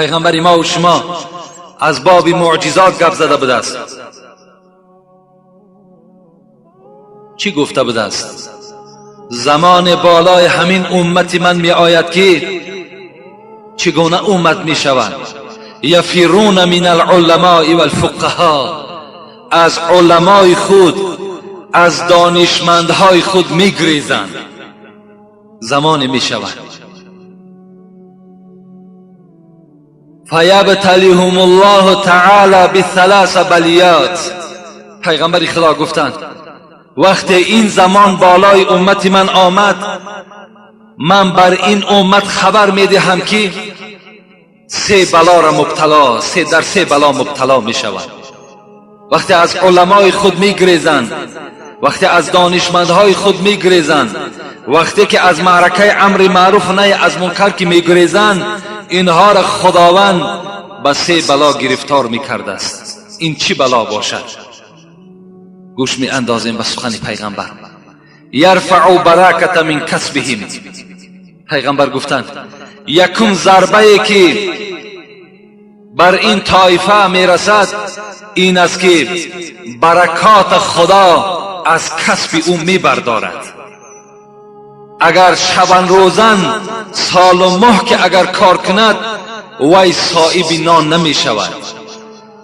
پیغمبر ما و شما از باب معجزات گپ زده بوده است. چی گفته بوده است؟ زمان بالای همین امت من می آید که چگونه امت می شوند؟ یفرون من العلماء والفقهاء، از علمای خود، از دانشمندهای خود می گریزند. زمان می شود. فیبتلیهم الله تعالی بثلاث بلیات. پیغمبر خدا گفتند وقتی این زمان بالای امت من آمد، من بر این امت خبر می دهم که سه بلا را مبتلا، در سه بلا مبتلا می شود. وقتی از علمای خود می گریزند، وقتی از دانشمندهای خود می گریزند، وقتی که از معرکه امر معروف نهی از منکر که می گریزند، اینها را خداوند به سه بلا گرفتار می کرده است. این چی بلا باشد؟ گوش می اندازیم به سخن پیغمبر. یرفع برکت من کسبهم. پیغمبر گفتند یکم ضربه که بر این طایفه می رسد این است که برکات خدا از کسب او می بردارد. اگر شبان روزن سال و ماه که اگر کار کند، وی صاحب نان نمی شود،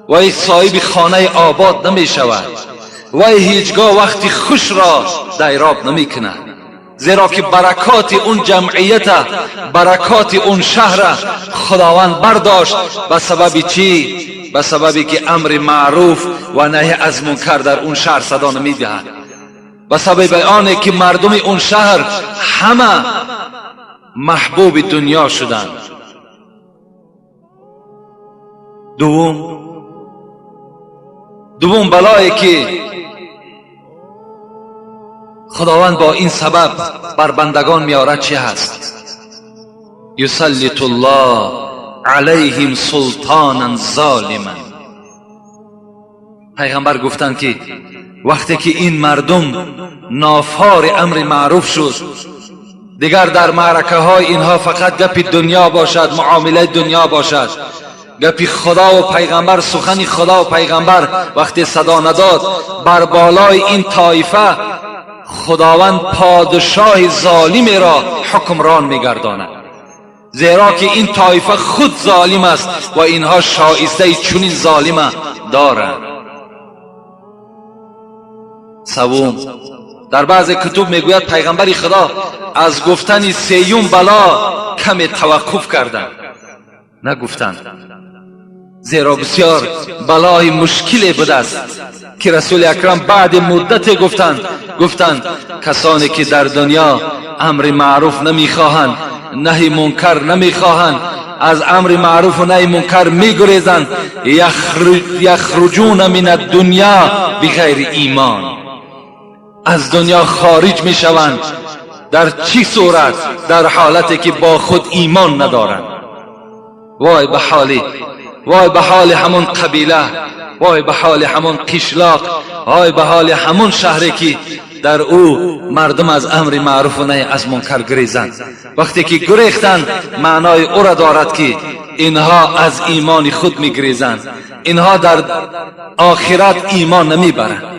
وی صاحب خانه آباد نمی شود، وی هیچگاه وقتی خوش را دیراب نمی کند. زیرا که برکات اون جمعیت، برکات اون شهر خداوند برداشت. به سبب چی؟ به سببی که امر معروف و نهی از منکر در اون شهر صدا نمی دهد. به سبب آنه که مردم اون شهر همه محبوب دنیا شدند. دوم بلایی که خداوند با این سبب بر بندگان میارد چی هست؟ یسلط الله علیهم سلطانا ظالما. پیغمبر گفتند که وقتی که این مردم نافار امر معروف شد، دیگر در معرکه های اینها فقط گپی دنیا باشد، معامله دنیا باشد، گپی خدا و پیغمبر، سخن خدا و پیغمبر وقتی صدا نداد، بر بالای این طایفه خداوند پادشاه ظالمی را حکمران میگرداند. زیرا که این طایفه خود ظالم است و اینها شایسته چنین ظالم دارند. سوم، در بعض کتب میگوید پیغمبر خدا از گفتن سیوم بلا کمی توقف کردند، نگفتند، زیرا بسیار بلای مشکلی بوده است که رسول اکرم بعد مدت گفتند کسانی که در دنیا امر معروف نمیخواهند، نهی منکر نمیخواهند، از امر معروف و نهی منکر میگریزند، یخرجون من الدنیا بغیر ایمان، از دنیا خارج میشوند. در چی صورت؟ در حالتی که با خود ایمان ندارند. وای به حالی، وای به حال همون قبیله، وای به حال همون قشلاق، وای به حال همون شهری که در او مردم از امر معروف و نهی از منکر گریزند. وقتی که گریختند معنای او را دارد که اینها از ایمان خود میگریزند، اینها در آخرت ایمان نمیبرند.